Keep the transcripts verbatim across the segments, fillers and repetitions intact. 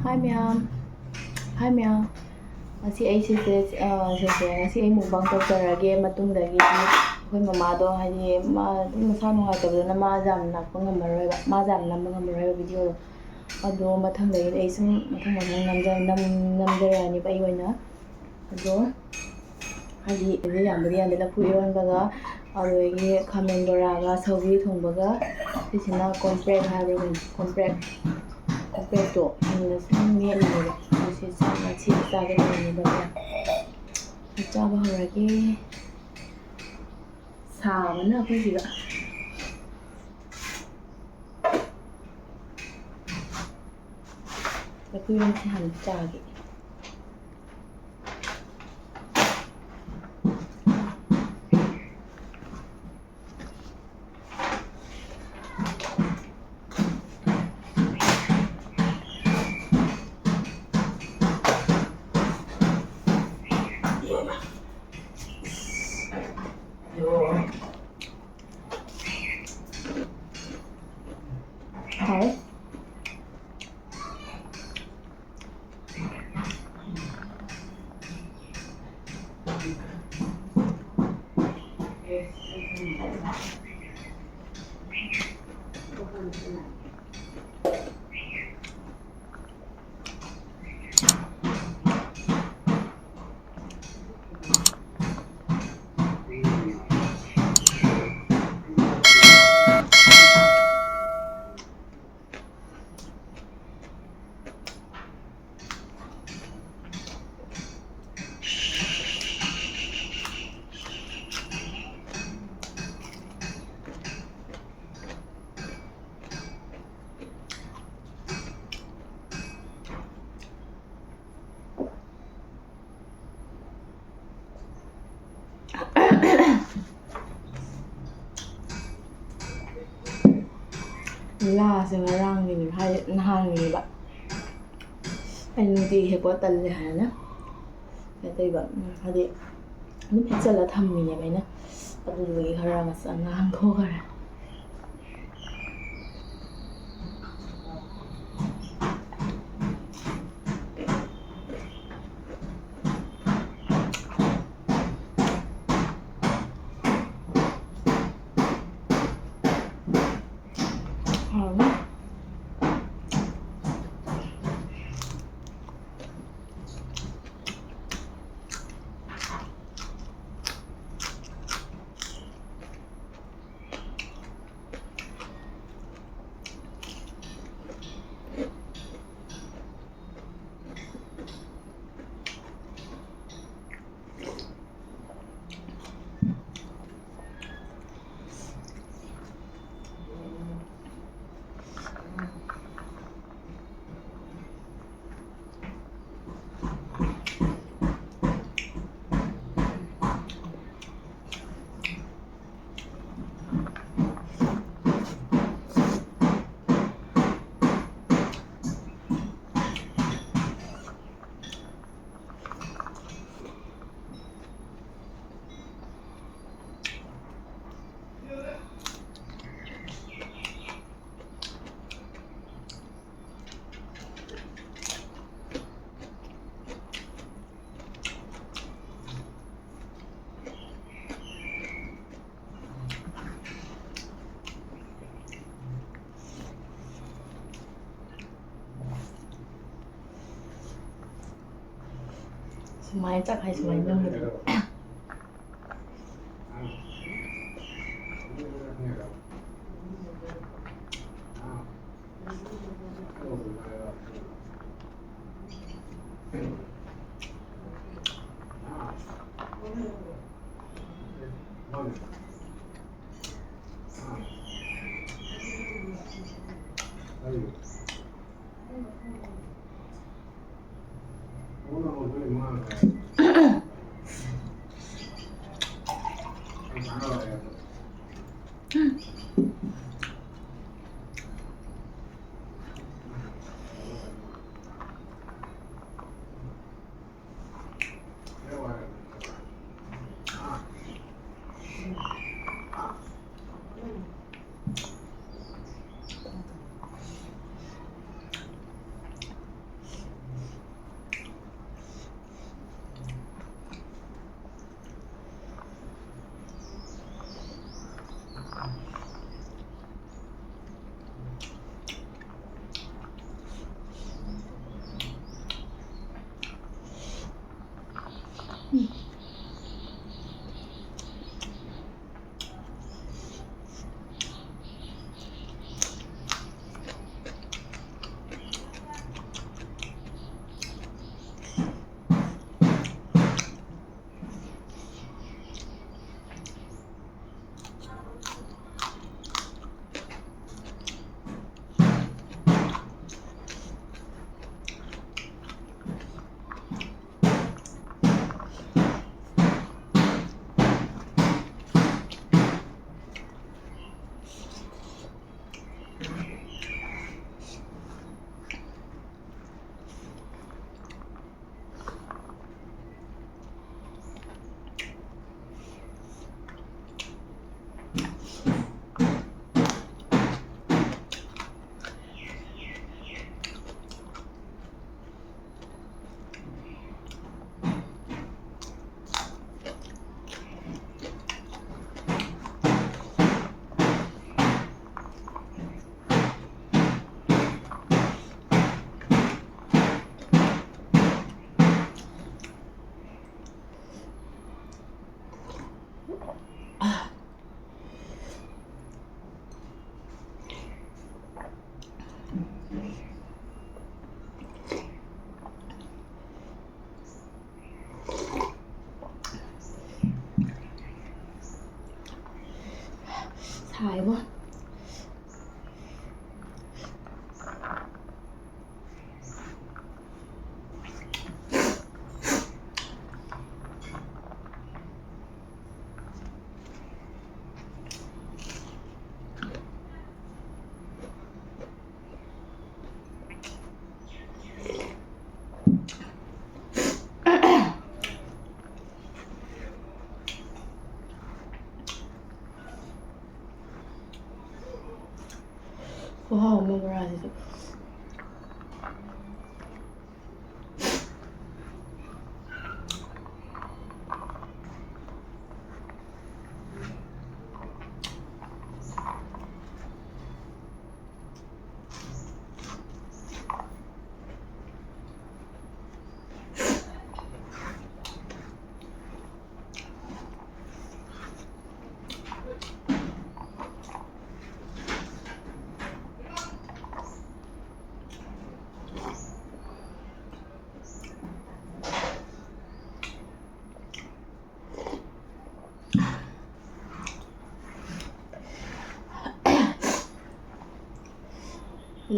Hi ꯃꯌꯥꯝ꯫ Hi ꯃꯌꯥꯝ꯫ ꯉꯁꯤ ꯑꯩ ꯁꯤꯁꯦ, ꯑ, ꯁꯤꯁꯦ, ꯉꯁꯤ ꯑꯩ mukbang ꯇꯧꯖꯔꯒꯦ꯫ ꯃꯇꯨꯡꯗꯒꯤꯗꯤ ꯑꯩꯈꯣꯏ ꯃꯃꯥꯗꯣ, ꯍꯥꯏꯗꯤ, ꯃꯥ ꯑꯗꯨꯝ ꯃꯁꯥ ꯅꯨꯡꯉꯥꯏꯇꯕꯗꯨꯅ ꯃꯥꯁꯦ ꯌꯥꯝ ꯂꯥꯛꯄ ꯉꯝꯃꯔꯣꯏꯕ, ꯃꯥꯁꯦ ꯌꯥꯝ ꯅꯝꯕ ꯉꯝꯃꯔꯣꯏꯕ videoꯗꯣ꯫ ꯑꯗꯣ ꯃꯊꯪꯗꯒꯤꯗꯤ ꯑꯩ ꯁꯨꯝ ꯃꯊꯪ ꯃꯊꯪ ꯅꯝꯖ-, ꯅꯝ-, ꯅꯝꯖꯔꯛꯑꯅꯤꯕ ꯑꯩ ꯑꯣꯏꯅ꯫ ꯑꯗꯣ ꯍꯥꯏꯗꯤ ꯑꯗꯨ ꯌꯥꯝꯕꯨꯗꯤ ꯌꯥꯝꯗꯦ꯫ ꯂꯐꯨ ꯏꯔꯣꯟꯕꯒ, ꯑꯗꯨꯗꯒꯤ ꯈꯥꯃꯦꯟ ꯕꯣꯔꯥꯒ, ꯁꯧꯒ꯭ꯔꯤ ꯊꯣꯡꯕꯒ, ꯁꯤꯁꯤꯅ ꯀꯣꯝꯄ꯭ꯔꯦꯛ ꯍꯥꯏꯕ꯭ꯔꯥ ꯀꯩꯅꯣ? ꯀꯣꯝꯄ꯭ꯔꯦꯛ, ꯀꯣꯝꯄ꯭ꯔꯦꯛꯇꯣ ꯑꯗꯨꯅ ꯁꯨꯝ ꯃꯦꯠꯂꯤꯅꯦꯕ꯫ ꯑꯗꯨ ꯁꯤ ꯆꯥꯛ ꯉꯁꯤ ꯆꯥꯒꯦ ꯇꯧꯕꯅꯦꯕ꯫ ꯑꯩ ꯆꯥꯕ ꯍꯧꯔꯒꯦ꯫ ꯁꯥꯕꯅ ꯑꯩꯈꯣꯏ ꯁꯤꯗ꯫ ꯂꯐꯨ ꯏꯔꯣꯟꯕꯁꯦ ꯍꯥꯟꯅ ꯆꯥꯒꯦ꯫ ꯍꯥꯎ꯫ ꯂꯥꯁꯦ ꯉꯔꯥꯡꯒꯤꯅꯦꯕ, ꯍꯥꯏꯗꯤ ꯅꯍꯥꯟꯒꯤꯅꯦꯕ꯫ ꯑꯩ ꯅꯨꯡꯇꯤꯒꯤ ꯍꯦꯛꯄ ꯇꯜꯂꯦ ꯍꯥꯏꯅ ꯀꯩꯅꯣ ꯇꯧꯕ, ꯎꯝ, ꯍꯥꯏꯗꯤ ꯑꯗꯨꯝ ꯍꯦꯛꯆꯜꯂ ꯊꯝꯃꯤꯅꯦꯕ ꯑꯩꯅ꯫ ꯑꯗꯨꯗꯨꯒꯤ ꯈꯔ ꯉꯁ-, ꯉꯥꯡꯊꯣꯛꯈ꯭ꯔꯦ꯫ ꯁꯨꯃꯥꯏꯅ ꯆꯥꯛ ꯍꯥꯏ ꯁꯨꯃꯥꯏꯅ ꯅꯝꯒꯗꯕ꯫ ꯕꯣꯔꯥꯁꯤꯁꯨ꯫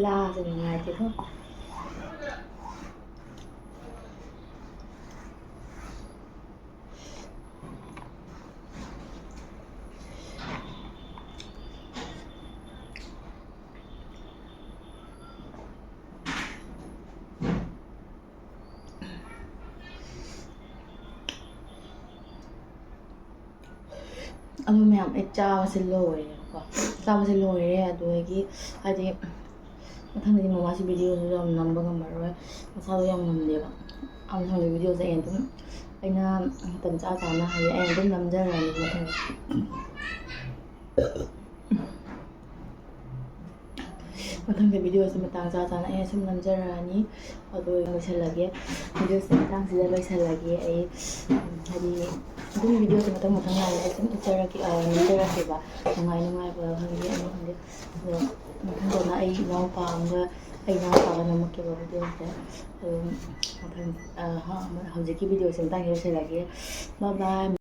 ꯂꯥꯁꯦ ꯅꯨꯡꯉꯥꯏꯇꯦꯀꯣ꯫ ꯑꯗꯨ ꯃꯌꯥꯝ ꯑꯩ ꯆꯥꯕꯁꯦ ꯂꯣꯏꯔꯦꯕꯀꯣ꯫ ꯆꯥꯕꯁꯦ ꯂꯣꯏꯔꯦ꯫ ꯑꯗꯨꯗꯒꯤ ꯍꯥꯏꯗꯤ ꯃꯊꯪꯗꯗꯤ ꯃꯃꯥꯁꯨ ꯚꯤꯗꯤꯑꯣꯁꯨ ꯌꯥꯝ ꯅꯝꯕ ꯉꯝꯃꯔꯣꯏ, ꯃꯁꯥꯗꯣ ꯌꯥꯝ ꯉꯝꯗꯦꯕ꯫ ꯑꯗꯨꯅ ꯃꯊꯪꯗ ꯚꯤꯗꯤꯑꯣꯁꯦ ꯑꯩ ꯑꯗꯨꯝ, ꯑꯩꯅ ꯃꯇꯝ ꯆꯥ ꯆꯥꯅ ꯍꯥꯏꯗꯤ ꯑꯩ ꯑꯗꯨꯝ ꯅꯝꯖꯔꯛꯑꯅꯤ ꯃꯊꯪꯗ꯫ ꯃꯊꯪꯗ ꯚꯤꯗꯤꯑꯣꯁꯦ ꯃꯇꯥꯡ ꯆꯥ ꯆꯥꯅ ꯑꯩꯅ ꯁꯨꯝ ꯅꯝꯖꯔꯛꯑꯅꯤ꯫ ꯑꯗꯣ ꯂꯣꯏꯁꯤꯜꯂꯒꯦ, ꯚꯤꯗꯤꯑꯣꯁꯦ ꯃꯇꯥꯡꯁꯤꯗ ꯂꯣꯏꯁꯤꯜꯂꯒꯦ꯫ ꯑꯩ, ꯎꯝ, ꯍꯥꯏꯗꯤ ꯑꯗꯨꯝ ꯚꯤꯗꯤꯑꯣꯁꯦ ꯃꯊꯪ ꯃꯊꯪ ꯅꯥꯏꯅ ꯑꯩ ꯁꯨꯝ ꯎꯠꯆꯔꯛꯀꯦ, ꯑ, ꯅꯝꯖꯔꯛꯀꯦꯕ꯫ ꯅꯨꯡꯉꯥꯏ ꯅꯨꯡꯉꯥꯏꯕ ꯈꯪꯗꯦ, ꯑꯃ ꯈꯪꯗꯦ꯫ ꯑꯗꯣ ꯃꯊꯪꯗꯅ ꯑꯩ ꯏꯅꯥꯎꯄꯥ ꯑꯃꯒ, ꯑꯩ ꯏꯅꯥꯎꯄꯥꯒ ꯅꯝꯃꯛꯀꯦꯕ ꯚꯤꯗꯤꯑꯣꯁꯦ꯫ ꯑꯗꯨꯝ ꯃꯊꯪ, ꯑ, ꯍ-, ꯍꯧꯖꯤꯛꯀꯤ ꯚꯤꯗꯤꯑꯣꯁꯦ ꯃꯇꯥꯡꯁꯤꯗ ꯂꯣꯏꯁꯤꯜꯂꯒꯦ꯫ Bye bye꯫